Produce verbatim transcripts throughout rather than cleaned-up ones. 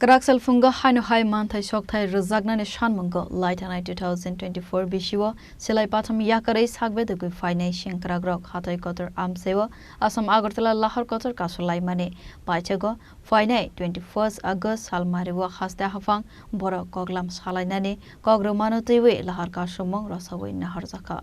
Kwrak salphungo haino hai manthai sokthai rwjaknani sanmungo lai thangnai two thousand twenty-four bisio silai patham yakarwi sakbedogwi phainai sengkrakrok hathai kotor amchaio Assam Agartala lahar kotor kasulaimani paithago phainai twenty-first August salmario haste haphang borok koklam salainani kok rwmano twiwi lahar kasumung rwsawi naharjakha.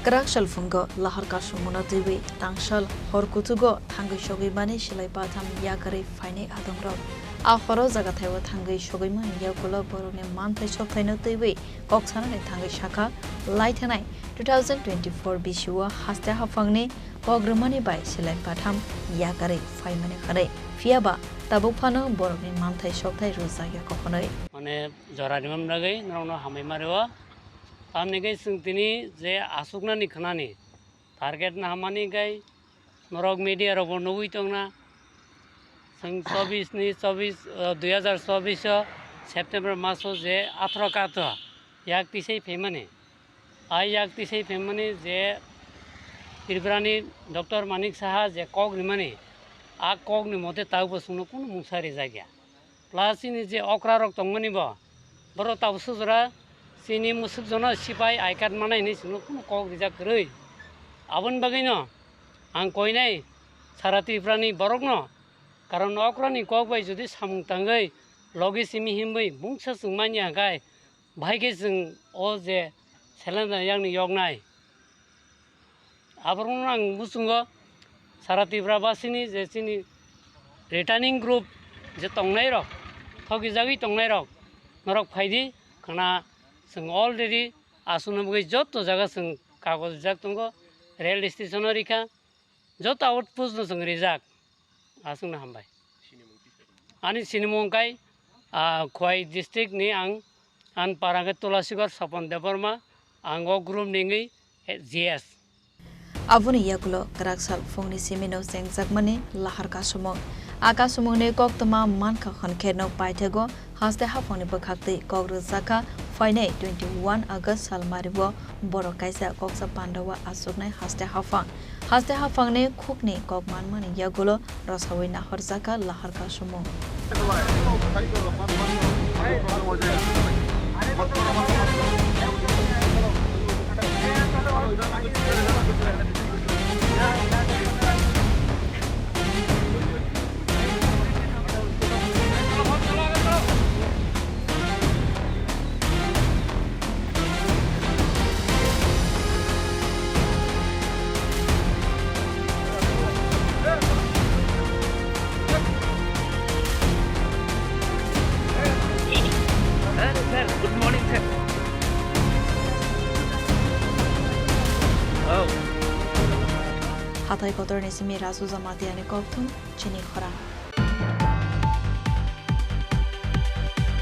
Kwrak salphungo lahar kasumungno twiwi tangsal hor kuchugo thangwi sogwi mani silai patham yakarwi phainai adongrok. A horo jaga thaio thangwi sogwi mani yagulo borokni manthai sokthai no twiwi kok sanani thangwi sakha lai thanai two thousand twenty-four bisio haste haphangni kok rwmani bai silai patham yakarwi phaimani khanai. Phiyaba tabuk phano borokni manthai sokthai rwjakya kok hwnwi. Mane jora rimani bagwi norokno hambai ma rwo. Tamni khe chwng tini je aswknani khwnani target nahamani khe norok media rokbo nugwi tongna. Chwng chobbish ni chobbish, ah, dui hazar chobbish o September maso je atharo kato yak tisai phaimani. A yak tisai phaimani je Tripurani Doctor Manik Saha je kok rimani, a kokni mote tabukbo chwngno kunu mungsa rijakya. Plus chini je okra rok tongmani bo, borok tabuk sujura chini musuk jono sipai I card manai hinwi chwngno kunu kok rijak kwrwi. Aboni bagwino ang koinai sara Tripurani borokno, karon okrani kok bai jodi samung tangwi logi simi himwi mungsa chwng manya hwnkhe, bahai khe chwng o je selengdani yakni yoknai. Aborokno ang muchungo sara Tripura basini je chini returning group je tongnairok, thokjagwi tongnairok, norok phaidi khwna chwng already aswkno bagwi joto jaga chwng kagoj rijak tongo, rail station o rikha, joto outpost no chwng rijak. Aswkno hambai. Ani sinimung kai, ah, Khowai district ni ang, ang para khe Tulasigor Sopon Debbarma, ang o group ni wngwi G S. Aboni yagulo kwrak sal phungni simi no chengjakmani lahar kasumung. A kasumungni koktwma mankha hwnkhe no paithego haste haphangni bwkhaktwi kok rwjakha phainai twenty-one August salmario borok kaisa koksa pandao achuknai haste haphang. Haste haphangni khukni kok manmani yagulo rwsawi nahorjakha lahar kasumung. Sir, good morning, sir. Oh. Hathai kotorni simi Raju Jamatia ni kokthum chini khorang.